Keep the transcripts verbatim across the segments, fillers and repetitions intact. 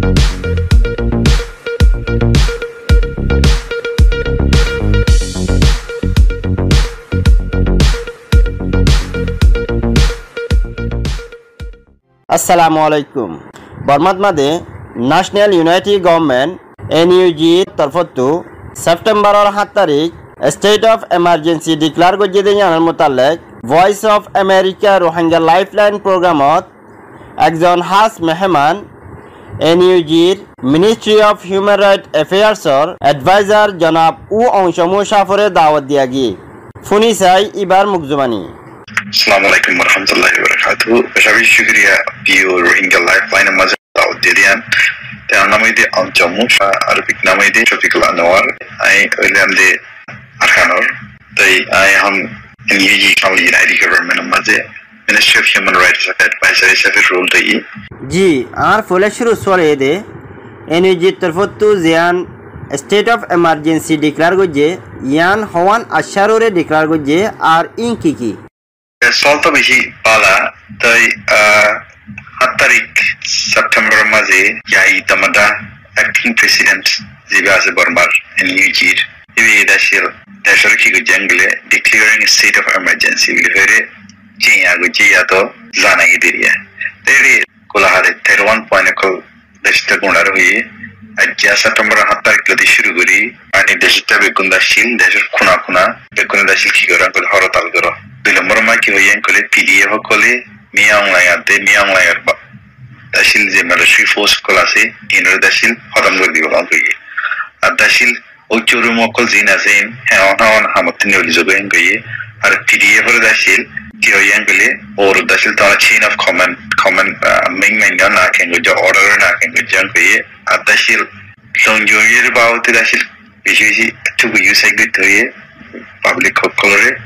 Assalamu alaikum. Bormat máze National Unity Government, N U G r torfóttu September or háñt tarík State of Emergency declare goijjé de yíanor mutallek Voice of America Rohingya Lifeline program ot ekzon hás meheman N U G r Ministry of Human Rights Affairs or advisor jonab U Aung Kyaw Moe sáfore dawot diya giyé. Fúni sai íbar mukzubani. Assalamu alaikum warahmatullahi wabarakatuhu. Beca beci cúkuriya, P O Rohingya Lifeline or máze dawot diye diyan. Te añár nam óilde Aung Kyaw Moe, Arabic nam óilde Shafiqul Anwar. Añí óilam de Arkanor. Te añí ehón N U G, United Government or máze Ministry of Human Rights advisor hísabe role dóiyi. Ji, añár foila cúru sual ede, N U G r torfóttu ziyán State of Emergency declare goijjé, yían howán accárore declare goijjé, ar ín ki ki? E, sual to beci bála, toi, ah, háñt tarík September or máze Yayi Damada, acting president ziba asé Bormar, N U G r, íba decóre ki goijjé hoilé declaring state of emergency buli hoiyóre, jiya goijjé, yían to zanai diyé. Te íba kula hare terowán point ókkol decót gúnar hoiyé. Aijja September háñt tarík lóti cúru gorí, mani decót beggún accíl, decór kuna kuna, beggúne accíl ki goró hoilé horotal goró. Dui lombor or máze ki hoiyé hoilé P D F ókkole Min Aung Hlaing adde, Min Aung Hlaing or ba-, accíl ze military force ókkol asé, inore accíl hótom gorí dibo hoiyé. Ar accíl ói córum ókkol zin asé, hé, hon hon hamottú noli zagói hoiyé. Ar P D F or accíl, ki hoiyé hoilé, or accíl tara chain of command, command, ah, main main na ken goijjé, order na ken goijjé hoiyé. Ar accíl, songjoi or babote accíl, beci beci, tubu use goitte hoiyé, public ókkolore,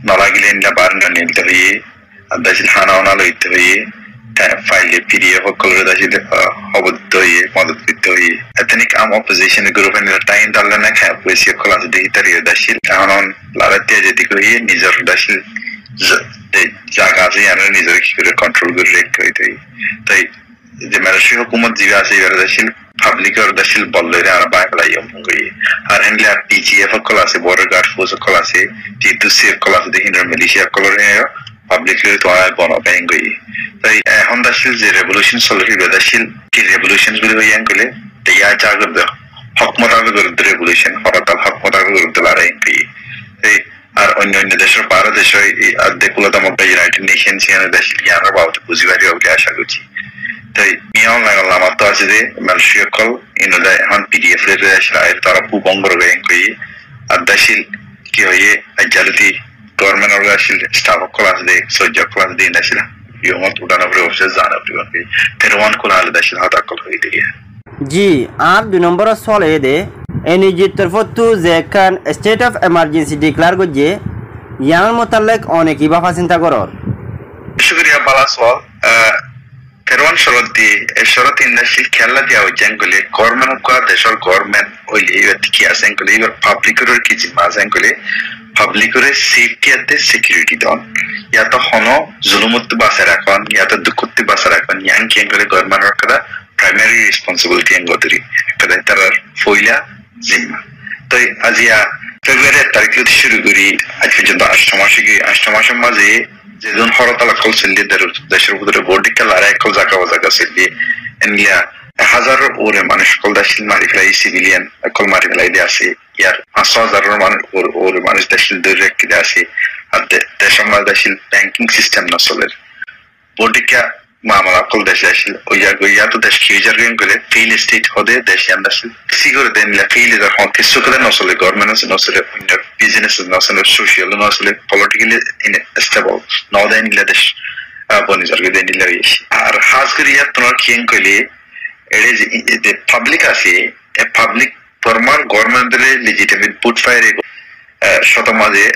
no lagile endilla bar no nilde hoiyé. Ar accíl hána óna loite hoiyé, ta-, faile P D F ókkolore accíl, ah, hóbor dite hoiyé, modot goitte hoiyé. Ethnic armed opposition group ene time dalla na kha, beci ókkol asé de, ítara accíl. Ehón lorái diye zedé hoiyé, nizor accíl za-, de zaga asé, yíanore nizore ki gorí control gorí rakíbo hoiyé. Toi ze military hókumot ziba asé, ibáre accíl public or accíl bol loire añára báñgi félai yom hoiyé. Ar héndilla P G F ókkol asé, Border Guard Force ókkol asé, T two C ókkol asé, de híndilla militia ókkolore public loi tuáñra bono báñgi hoiyé. Toi ehón accíl ze revolution soler, ibá accíl ki revolution buli hoiyé hoilé, te yá za gorí de, hók mutabek gorí de revolution, horotal hók mutabek gorí de lorai hoiyé. Toi ar oinno oinno decór, baro decór, e, ar de kula dama ba United Nations, yían decór, yíanor babote buzí faribá buli acá gorí. Toi Min Aung Hlaing or lamat to asé de, military ókkol, inore ehón P D F re accíl, ar tara kúb bongor gorí hoiyé. Ar accíl, ki hoiyé, aijja lóti government or accíl, staff ókkol asé de, sóija ókkol asé de, accíl. Yomot uthana foribo, office zana foribo, terowán kula hale accíl, hotá ókkol hoiyé de. Ji, añár dui nombor sual ede, N U G r torfóttu ze ekkán state of emergency declare goijjé, yíanor mutallek one ki báfa sinta gorór? Cúkuriya, bála sual. Ah, terowán corot di, e corot in accíl kiyólla diya óiye hoilé, government uggwá decór government óile, ibá ki asé hoilé, ibár public or ki zimma asé hoilé, public ore safety atte security don. Yáto hono zulumottu basai rakón, yáto dukkottú basai rakón, yían ki hoilé government or ekkán primary responsibility engo dóri, ekkán tarar foila zimma. Toi aijja February ek tarík lóti cúru gorí, aij foijjonto ancto mac ói giyé, ancto mac or maze zedún horotal ókkol soille, de-, decór bútore bout dikka lorai ókkol zaga ba zaga soille, endilla ek házar or uore manúic ókkol accíl mari félai, civilian ókkol mari félai de asé, yar fañs só házar or man-, or, or manúic accíl dóri rakí de asé, ar de-, decór maze accíl banking system no soler. Bout dikka mamela ókkol dece accíl, óiya, óiya to dec ki ói zargói hoilé, fail state hoó de dec yían accíl. Ki gorí de endilla fail ói zar, hono kessú kiyólla no sole, government asé no sole, oinno business no sole, social no sole, politically unstable, no de endilla dec, ah, boni zargói de endilla óiye. Ar hás gorí yáttun ar ki hoilé, ere ze, e, de public asé, e public Bormar government ore legitimate vote faire, ah, cóto maze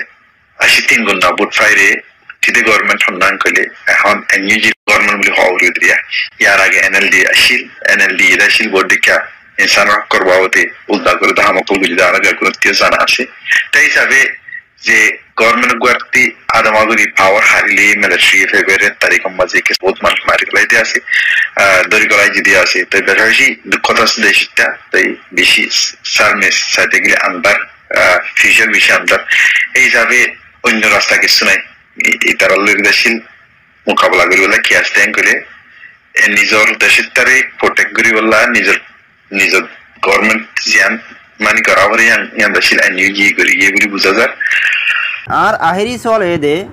Aci tin gunna vote faire, tide government honnán hoile, ehón N U G government buli hoó foribo de. Yar age N L D accíl, N L D accíl bor dikka insan or hokkor babote uddar gore de ham okkol goijje de, añára beggúnottú zana asé. Te hísabe ze government uggwá ttú adama gorí power hári loi military e February ek tarikor mazé kessú bout manúc mari félai de asé, ah, dóri félai de asé. Toi beca beci duk ot asé decótta, toi beci service saite gele andar, ah, future beci andar. Ei hísafe oinno rasta kessú nai. I-, itaralloi decíl mukabela goríbolla ki asé hoilé, e, nizor decóttare protect goríbolla nizor, nizor government ziyan mani gora fore yián, yián decíl N U G gorí giyé buli buzá zar. Ar ahéri sual óilde,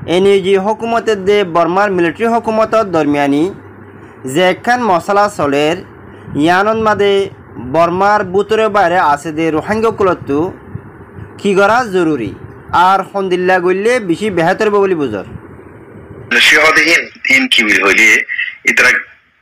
N U G hókumot edde Bormar military hókumotor dormiyani ze ekkán mosala soler, yiánot mazé Bormar bútore baire asé de Ruáingga ókkolottu ki gora zoruri? Ar hondilla goille beci behétor óibo buli buzor? Military hoó de hín, hín ki buli hoilé, itará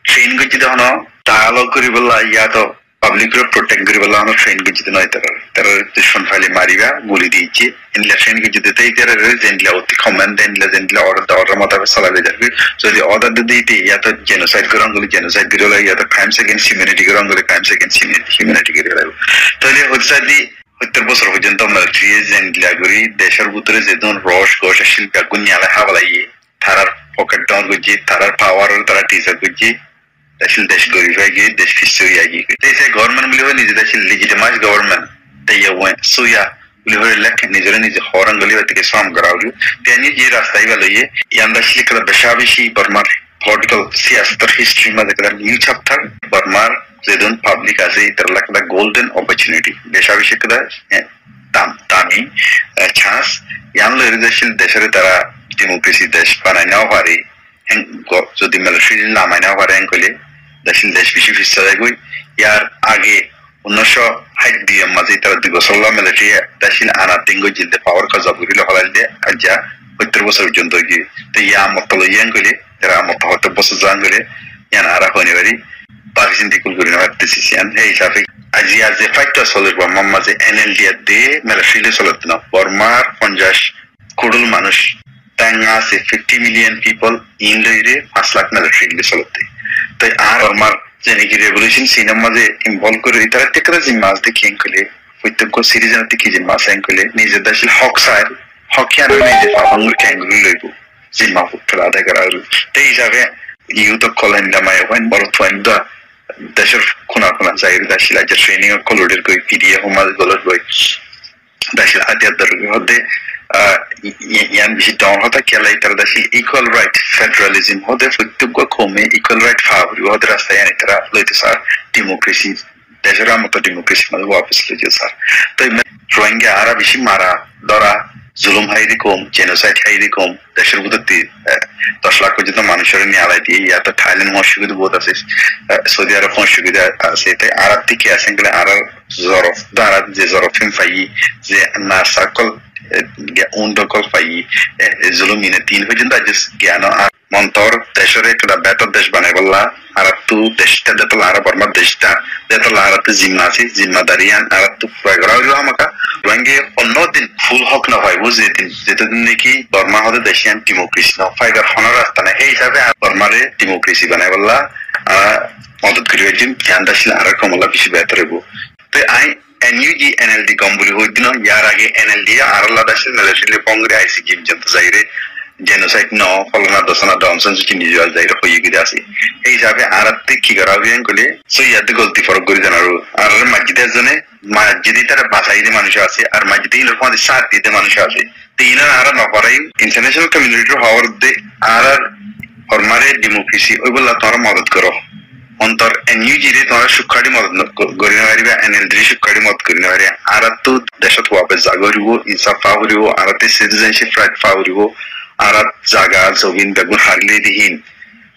train goijjé de hono dialogue goríbolla, yáto public ore protect goríbolla hono train goijjé de no itará. Itará ducmon faile mariba, guli diyé. Endilla train goijjé de, te itarare zendilla otti command de, endilla zendilla order de, order motabek solai loi zar. Zodi order de de, yáto genocide goron goille genocide goríbolla, yáto crimes against humanity goron goille crimes against humanity, humanity goríbolla. Tóile hoitó sair de, sóttor bosór foijjonto military ye zendilla gorí decór bútore zedún roc goc accíl beggún niyalai háfélaiye, tarár pocket dóñr goijjé, tarár power ore tará tear up goijjé, decíl dec gorí félaiye, dec fissá ói giyé. Te se government buli hoó nize decíl legitimize government, te ye uwe sóiya buli hoó lek nizore nize horon gorí félaiye, te ki sam gora óibo. Te ani ze rasta iba loiye, yián decíl ekkán beca beci Bormar political siyasotor history mazé ekkán new chapter. Bormar zedún public asé, itaralla ekkán golden opportunity. Beca beci ekkán, e, dam, dami, e, chance. Yián loi decíl decóre tará democracy dec banai no fare, en go-, zodi military lamai no fare, en hoilé decíl dec beci fissá zaiboi. Yar age unnoicó háit dui or mazé itará dui bosór ola military decíl ana tin goijjé de, power kobza gorí loi félai de, aijja sóttor bosór foijjonto ói giyé. Te yián motto loi en hoilé, itará motto sóttor bosór zan hoilé, yián añára hoi no fari, baki zindigi kul gorí no fari de sisyan. Hé hísafe aijja ze fight ta soler Bormar mazé N L D F de military loi soler de no, Bormar fonjaic kudul manúc, teng asé fifty million people, in loire fañs lak military loi soler de. Toi ar Bormar zene ki revolution sin or mazé involve gorí, itará te ekkán zimma asé de ki en hoilé, fottí citizen ottú ki zimma asé en hoilé, nize decíl hók sair, hók yián nize fafangor kengori loibo, zimma fela adai gora óibo. Te hísafe youth ókkol endilla, maiyafuain, morotfuain da decór kuna kuna zair decíl aijja training ókkol loiler goi, P D F or mazé goler goi. Decíl adiyar dor hoó de, ah, i-, i-, yián beci dóñr hotá, kiyólla itará decíl equal right, federalism hoó de, fottí koume equal right fa foribo hoó de rasta yián itará loito sar, democracy, decór moto democracy mazé wapes loito sar. Toi me-, Rohingya añára beci mara, dóra, zulum hái de koum, genocide hái de koum, decór bútore, e, doc lak foijjonto manúcor niyalai diye, yáto Thailand fóñsi giyé de bout asé, e, Saudi Arab fóñsi giyé de asé, te añárattú ki asé hoilé añárar zorof, añára ze zorof ín faiyí, ze nas ókkol, e, ge-, unt ókkol faiyí, e, e, zulum ín tin foijjonto aijjó giyan no, ar montor decóre ekkán behétor dec banaibólla, añárattú dec ta, detolla añára Bormar dec ta, detolla añárattú zimma asé, zimmadari yián añárattú fura gora óibo hámaká. Rohingya honó din full hók no faibo, zedin, zetodin niki Borma hoó de dec yián democracy no faibar honó rasta nai. Hé hísafe añára Bormare democracy banaibólla añára modot gorí faijjum, yián decíl añárar koumolla beci behétor óibo. Te añí N U G, N L D gom buli hoóidde no, yar age N L D añáralla decíl military loi fong gorí I C J foijjonto zaire, genocide no, folana dosana, Dangsán Suci nize zaire hoiyé giyé de asé. Hé hísafe añárattú ki gora óibo en hoilé, sóiya de golti forok gorí zana óibo. Añárar mazé de zone, mazé de itará basai de manúc asé, ar mazé de inor fúañti sát diye de manúc asé. Te inan añára no farai, international community re hoór de, añárar Bormare democracy óibolla tuáñra modot goró. Ontor N U G re tuáñra cúk hári modot no-, go-, gorí no fariba, N L D re cúk hári modot gorí no fariba. Añárattú decót wapes za foribo, insaf fa foribo, añárattú citizenship right fa foribo, añárar zaga, zobin beggún hári loi de hín,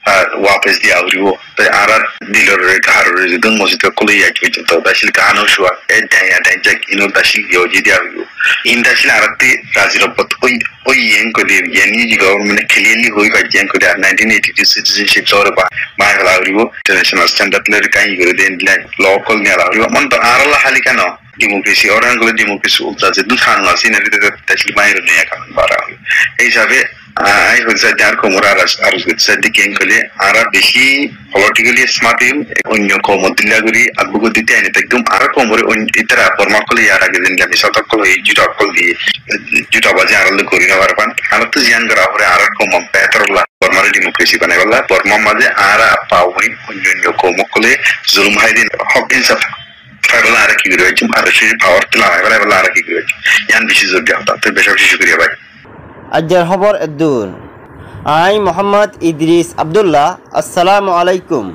ah, wapes diya foribo. Te añárar dilor re, gaharor re, zedún mosjid ókkol ói aijjó foijjonto decíl gán ó cúa, e dain ya dain jak, inor decíl yoji diya foribo. In decíl añárattú razi rogbot ói, ói en hoilé, N U G government e clearly hoi faijjé en hoilé, ar nineteen eighty-two citizenship law re ba-, báñgi fela foribo, international standard loi re kañi gorí de, endilla law ókkol niyala foribo. Mone to añáralla háli kiyá no, democracy, oran hoilé democracy ulta zedún kanun asé, inor bútore decíl báñgi fela kanun bara. Ei hísafe Añí hoitó saidde añár koumoré ar, ar hoitó saidde keén hoilé, añára beci politically smart óiyum, oinno koumor dilla gorí advocate dite aini táikkum, añár koumoré oin-, ítara Borma ókkole yar age zendilla misal ókkol hoiyé, juta ókkol diyé, jutabazi añára loi gorí no fare fán. Añárattú ziyán gora fore añárar koumor behétor olla, Bormare democracy banaibálla, Bormar mazé añára affa afuain oinno oinno koum ókkole zulum háiye de hók insaf faibálla añára ki gorí faijjum, ar se power ttu lagai felaibálla añára ki gorí faijjum. Yián beci zoruri hotá. Toi beci beci cúkuriya bái. Aijjar hóbor eddúr. Añí Muhammad Idris Abdullah. Assalamu alaikum.